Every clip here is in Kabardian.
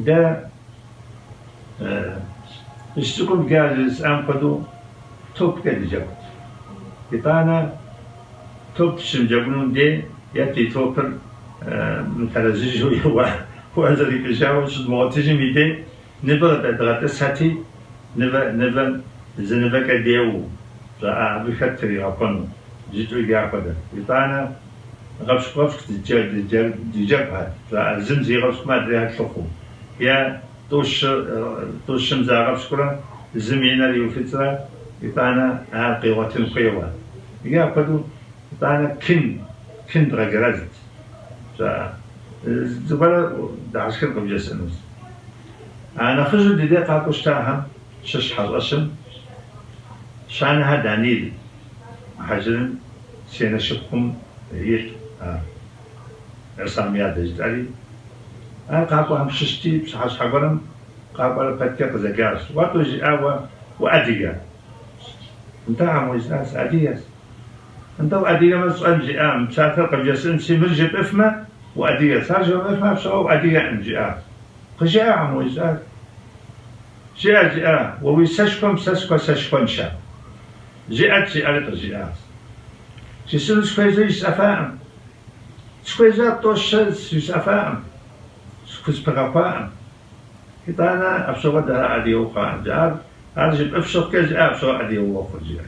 Дэ дыщыцӏыкӏум иджы а жысӏам хуэдэу топкӏэ дыджэгут. Итӏанэ топ дыщымыджэгунум дей е ди топыр мытэрэзыжу уэ зэрикӏыжауэ щыдмыгъуэтыжым и дей нывэ дгъэтӏысхьэти, нывэм зы нывэкӏэ деуэу, жаӏа абы хэт тригъэхуэну, жытӏэу иджы апхуэдэ. Итӏанэ гъэпщкӏу-гъэпщкӏу дыджэгухьэт, жаӏа зым зигъэпщкӏумэ адрейхэр лъыхъуу, е тӏу-щым загъэпщкӏурэ зым и нэр иуфыцӏрэ, итӏанэ ар къигъуэтын хуейуэ. Иджы апхуэдэу итӏанэ кын дгъэджэрэзт, жаӏа. Зыгуэрэ дыхьэшхын къыбжесӏэнущ. А нэхъыжьу ди дей къакӏуэу щытахэм щыщ хьэщӏэщым Щанэхэ Данил Мухьэжырым си анэ шыпхъум илӏ ар Исам и адэ жытӏэри, ар къакӏуэхэм щыщти, пщыхьэщхьэ гуэрым къакӏуэрэ пэткӏэ къызэджащ. Уэ тӏу жиӏа уэ уадыгэ? Нтӏэ, хьэмэ, жысӏа, сыадыгэщ. Нтӏэ, уадыгэмэ сщӏэн, жиӏа, мы псалъэр къыбжесӏэнщи, мыр жыпӏыфмэ, уадыгэщ. Ар жомыӏыфмэ, апщыгъуэ уадыгэкъым, жиӏащ. Къыжыӏэ, хьэмэ, жысӏащ. Жыӏэ, жиӏа, уэ уи сэшхуэм сэ сыхуэсэшхуэншэ. Жыӏэт, жиӏэри къызжиӏащ. Жысӏэну сыхуежьэри жысӏэфаӏым. Сыхуежьа тӏэу-щэ жысӏэфаӏым, схузэпыгъэхуаӏым. Итӏанэ апщыгъуэ дэ адыгэ ухъуаӏым. Жиӏар, ар жыпӏэф щыхъукӏэ, жиӏа, апщыгъуэ адыгэ уохъур, жиӏэ.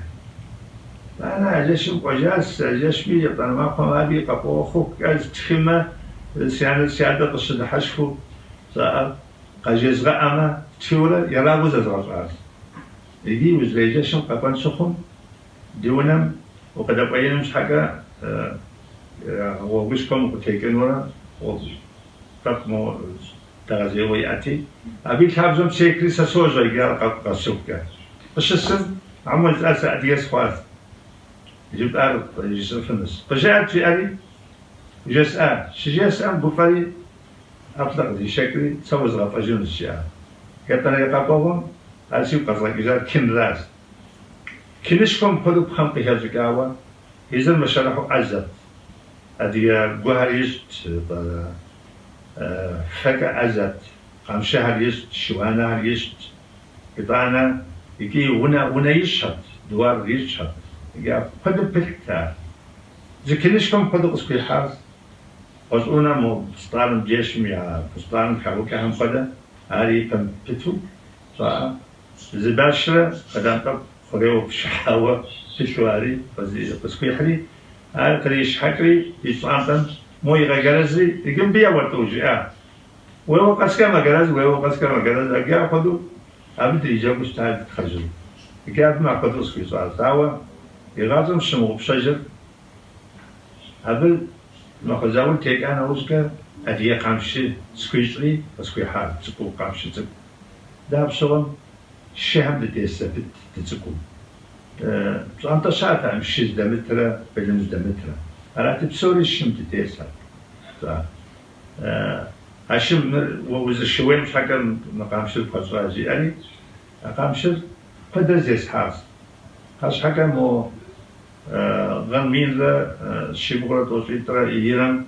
Итӏанэ а жэщым кӏуэжащ, а жэщми етӏанэ махуэм ари къэкӏуэгъуэ хъухукӏэ стхымэ, си анэр, си адэр къысщыдыхьэшхыу жаӏэр къажезгъэӏэмэ, стхыурэ ерагъыу зэзгъэщӏащ. Иджы иужьрей жэщым къэкӏуэн щыхъум, ди унэм укъыдэкӏуеиным щхьэкӏэ гъуэгушхуэм укъытекӏынурэ гъуэгу тӏэкӏу мо дэгъэзеуэ иӏэти, абы и лъабжьэм сехри сэ сожьэ иджы ар къэсыхукӏэ. Къыщысым, хьэмэ жысӏар сэ адыгэ сыхъуащ, жыпӏар жысӏэфынущ. Къыжыӏэт, жиӏэри, жесӏа. Щыжесӏэм гуфӏэри ӏэплӏэ къызишэкӏри, сэ узгъэфӏэжынущ, жиӏа. Етӏанэрей къэкӏуэгъуэм ар сигу къэзгъэкӏыжар кынращ. Кынышхуэм хуэдэу пхъэм къыхэщӏыкӏауэ, езыр мэшэрыхьу ӏэзэт. Адыгэ гухэр ищӏт, фэкӏэ ӏэзэт, къамшыхэр ищӏт, шыуанэхэр ищӏт. Итӏанэ икӏи унэ ищӏхэт, дуар ищӏхэт. Икӏи куэдым пылът ар. Зы кынышхуэм хуэдэу къысхуихьащ. Гъущӏӏунэ мо пстӏаным джэшым я пстӏаным хаукӏэхэм хуэдэ, ар и пэм пыту щӏаӏэ. Зы башрэ хъыдан тӏэкӏу хъурейуэ пшыхьауэ пылъу ари къысхуихьри, ар къришхьэкӏри и пщӏантӏэм мо игъэджэрэзри, иджы мыбы еуэ тӏу, жиӏа. Уеуэ къэскӏэ мэджэрэз, уеуэ къэскӏэ мэджэрэз, иджы апхуэдэу абы дриджэгуу щытар дытхъэжу. Иджы абым апхуэдэу къысхуищӏащ. Ауэ игъащӏэм сщымыгъупщэжыр Абы махуэ заул текӏа нэужькӏэ адыгэ къамшы схуищӏри къысхуихьащ, цӏыкӏуу, къамшы цӏыкӏу. Дэ апщыгъуэм шыхэм дытес зэпыт дыцӏыкӏуу. Пщӏантӏэ щыӏэтэкъым шы здэмытрэ былым здэмытрэ. Арати, псори шым дытесат. А шым мыр уэ узэрышууейм щхьэкӏэ мы къамшыр пхуэсщӏа, жиӏэри, а къамшыр куэдрэ зесхьащ. Арщхьэкӏэ мо Гъэм минрэ щибгъурэ тӏощӏитӏрэ ирэм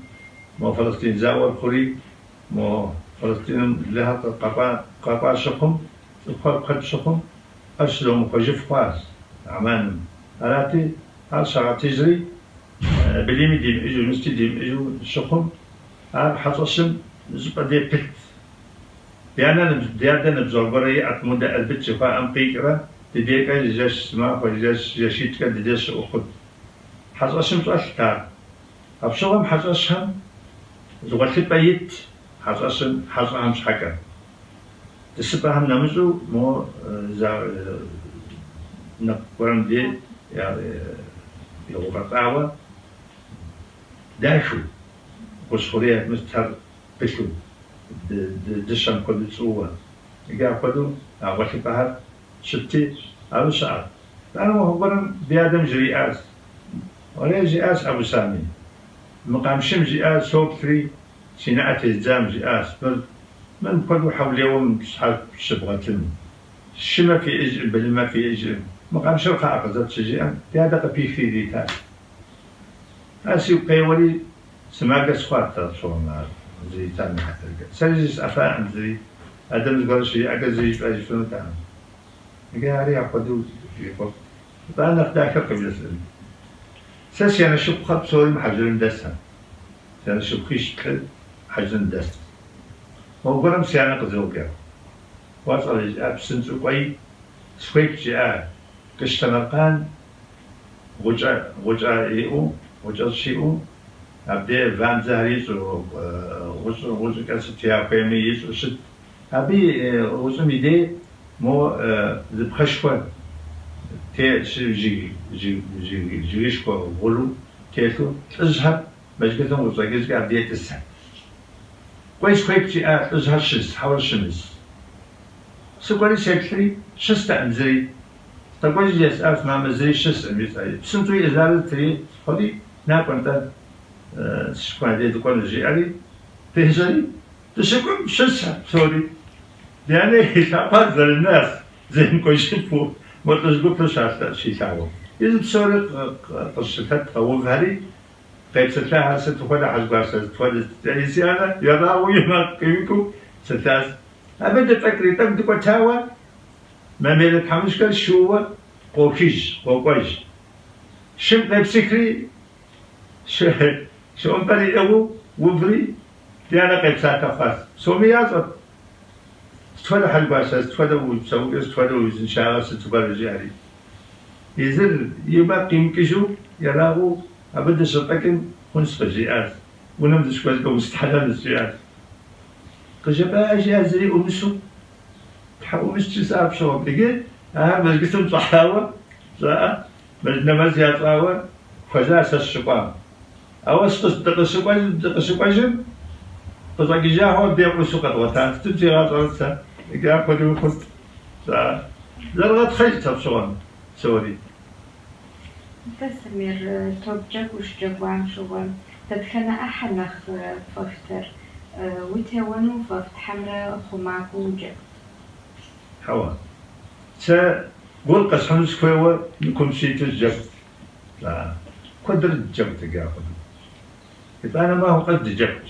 мо Фалестин зауэр хъури, мо Фалестиным лыхэр къэкӏуа щыхъум, цӏыхухэр куэд щыхъум, ӏэщ щызомыхуэжыф хъуащ Амманым. Арати, ар щагъэтыжри, былыми димыӏэжу, мысти димыӏэжу щыхъум, ар хьэщӏэщым зыщӏыпӏэ дей пылът. Ди анэ, ди адэ ныбжьэгъу гуэрэ иӏэт, модэ Ӏэлбыт жыхуаӏэм къикӏрэ, ди декӏэ жэщ зы махуэ, жэщ жэщитӏкӏэ ди деж щыӏэу хъут. Хьэщӏэщым щӏэлът ар. Апщыгъуэм хьэщӏэщхэм зы гъуэлъыпӏэ ит хьэщӏэщым хьэщӏэхэм щхьэкӏэ. Тӏысыпӏэхэм нэмыщӏу мо нэпкъ гуэрым дей егъэувэлӏауэ дахэу, гъущӏ хъурей мыстхэр пылъу, дыщэм хуэдэу цӏууэ. Иджы апхуэдэу а гъуэлъыпӏэхэр щытти, абы щыӏэт. Итӏанэ махуэ гуэрым ди адэм жриӏащ, Уэрей, жиӏащ Абу Сами, мы къамшым жиӏащ, соплъри, си нэӏэ тездзам, жиӏащ, мыр, мыр мыпхуэдэу хьэулейуэ щхьэ щыбгъэтыну. Шымэ фиӏэжӏым, былымэ фиӏэжӏым, мы къамшыр кхъыӏэ къызэт щыжиӏэм, ди адэ къыпихри иритащ. Ар сигу къеуэри, сымаджэ сыхъуат апщыгъуэм ар зритам и хьэтыркӏэ. Сэри жысӏэфаӏым зыри. Адэм зыгуэр щыжиӏэкӏэ зыри жыпӏэжыфынутэкъым. Иджы ари апхуэдэу екӏуэкӏт. Итӏанэ нэхъ дахэр къыбжесӏэн. Сэ си анэ шыпхъухэр псори Мухьэжырым дэсхэм. Си анэ шыпхъуищ-плӏы Мухьэжырым дэст. Махуэ гуэрым си анэ къызоджэ. Уэ щӏалэ, жиӏа, псынщӏэу кӏуэи, схуеплъ, жиӏа, Кӏыщ Темыркъан гъукӏэ, гъукӏэ иӏэу, гъукӏэщӏ иӏэу, абдей вандзэхэр ищӏу, гъущӏ, гъущӏыкӏэ сыт яхуейми ищӏу щыт. Абы и гъущӏым и дей мо зы пхъэшхуэ те, жыг, жыг, жыг, жыгышхуэ гъуру телъу лӏыжьхэр мэжджытым къыщӏэкӏыжкӏэ абдей тӏысхьэт. Кӏуэи схуеплъ, жиӏа, лӏыжьхэр щыс, хьэуэ щымыс. Сыкӏуэри сеплъри, щыстэкъым зыри. Сыкъэкӏуэжри жесӏащ, мамэ, зыри щыскъым, жысӏэри. Псынщӏэу и ӏэзарыр зытрипхъуэри, накӏуэ нтӏэ, си шыпхъум я дей дыкӏуэну, жиӏэри, дежьэри, дыщыкӏуэм щысхьэ псори. Ди анэ и лъакъуэр зэрынащ, земыкӏуэжыфу, мо лӏыжь гупыр щилъагъум. Езы псори къыщылъэт къэувхэри, къепсэлъахэр сыт хуэдэ Хьэжгуащэ, сыт хуэдэ, жиӏэри си анэ ерагъыу и макъ къимыкӏыу псэлъащ. Абы дыфӏэкӏри, тӏэкӏу дыкӏуэтауэ, Мамелэ тхьэмыщкӏэр шууэ къохыж, къокӏуэж. Шым къепсыхри, шы ӏумпӏэр иӏыгъыу уври, ди анэ къепсалъэ хъуащ. Псоми ящӏэт. Сыт хуэдэ Хьэжгуащэ, сыт хуэдэ уи псэукӏэ, сыт хуэдэ уи узыншагъэ, сыт зыгуэр, жиӏэри. Езыр и макъ къимыкӏыжу ерагъыу абы дыщыфӏэкӏым хъунщ къыжиӏащ. Унэм дыщыкӏуэжкӏэ устхьэлэнущ, жиӏащ. Къыжепӏа, жиӏа, зыри ӏумысу. Тхьэ ӏумыст жысӏа апщыгъуэм. Иджы ахэр мэжджытым щӏыхьауэ жаӏэ, нэмэз ящӏауэ хуэза сэ сыщыкӏуам. Ауэ дыкъыщыкӏуэжым, къыщӏэкӏыжахэу абдей ӏусу къэдгъуэта. Сытым сигъащӏэрэт сэ? Иджы апхуэдэуи хъурт. Зэрыгъэтхъэжт апщыгъуэм псори. Нтӏэ, Самир, топджэгу ущыджэгуам щыгъуэ, дэтхэнэ ӏыхьэ нэхъ пфӏэфтэр? Утеуэну уфӏэфт хьэмэрэ хъумакӏуэу уджэгут? Хьэуэ. Сэ гол къэсхьыну сыхуейуэ и кум ситу сыджэгут. Куэдрэ дыджэгут иджы апхуэдэу. Итӏанэ махуэ къэс дыджэгут.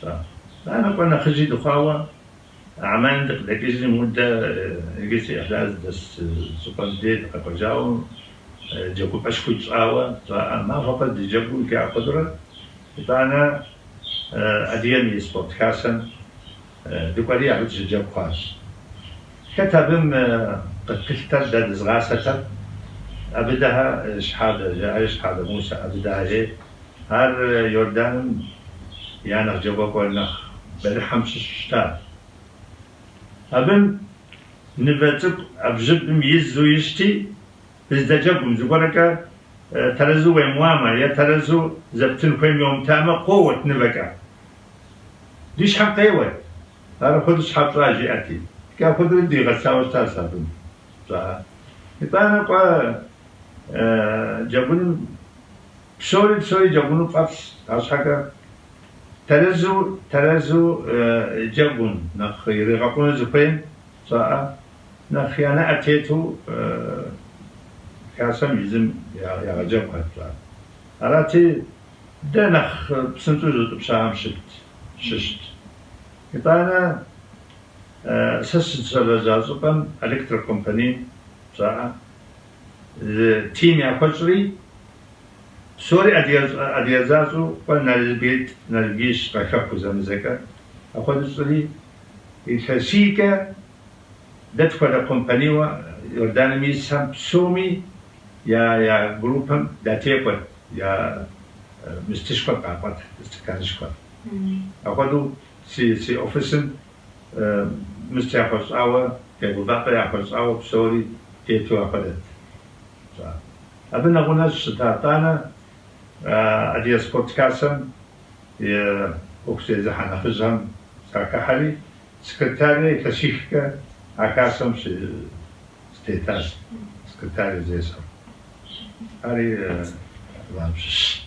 Итӏанэ кӏуэ нэхъыжьи дыхъуауэ Амманым дыкъыдэкӏыжри мудэ иджы си ӏыхьлыхэр зыдэс щӏыпӏэм дей дыкъэкӏуэжауэ, джэгупӏэшхуи тщӏауэ, жаӏэ, махуэ къэс дыджэгуу иджы апхуэдэурэ. Итӏанэ Адыгэм и спорт хасэм дыкӏуэри абы дыщыджэгу хъуащ. Хэт абым къытпылътэр, дэ дызыгъасэтэр? Абыдэхэ Щхьадэ, жаӏэри Щхьадэ Мусэ, Абыдэхэ жей. Ар Иорданым я нэхъ джэгуакӏуэ нэхъ бэлыхьэм щыщу щытащ. Абым нывэ цӏыкӏу ӏэбжьыбым изу ищӏти, дыздэджэгум зыгуэрэкӏэ тэрэзу уемыуамэ е тэрэзу зэптын хуейм йомытамэ, къоуэт нывэкӏэ. Ди щхьэм къеуэт, ар апхуэдэу щхьэ пщӏа, жиӏэти. Апхуэдэу дигъэсауэ щытащ абым. Итӏанэ кӏуэ джэгуным Псори псори джэгуну фӏэфӏщ, арщхьэкӏэ тэрэзу тэрэзу джэгум, нэхъ иригъэкъуну зыхуейм щӏэӏэ, нэхъ я нэӏэ тету хасэм езым ягъэджэгухэрт щӏэӏэ. Арати, дэ нэхъ псынщӏэу зыутӏыпщахэм щытт, щыщт. Итӏанэ сэ сыщылэжьа щӏыпӏэм электрокомпанийм щӏэӏэ зы тим яхуэтщӏри, Псори адыгэ защӏэу кӏуэ нэрыбгитӏ, нэрыбгищ къахэхуэу зэмызэкӏэ. Апхуэдэу тщӏыри, илъэсийкӏэ дэ тхуэдэ компанийуэ Иорданым исхэм псоми я группэм датекӏуэт, я мыстышхуэр къафӏэтт, стаканышхуэр. Апхуэдэу си офисым мыст яхуэщӏауэ, тегувапӏэ яхуэщӏауэ псори тету апхуэдэт. Абы нэгъунэ щыта итӏанэ Адыгэ спорт хасэм и ӏуэху зезыхьэ нэхъыжьхэм сахыхьэри, секретару илъэсихкӏэ а хасэм сытетащ, секретарь зесхьэу. Ари зэманым щыщщ.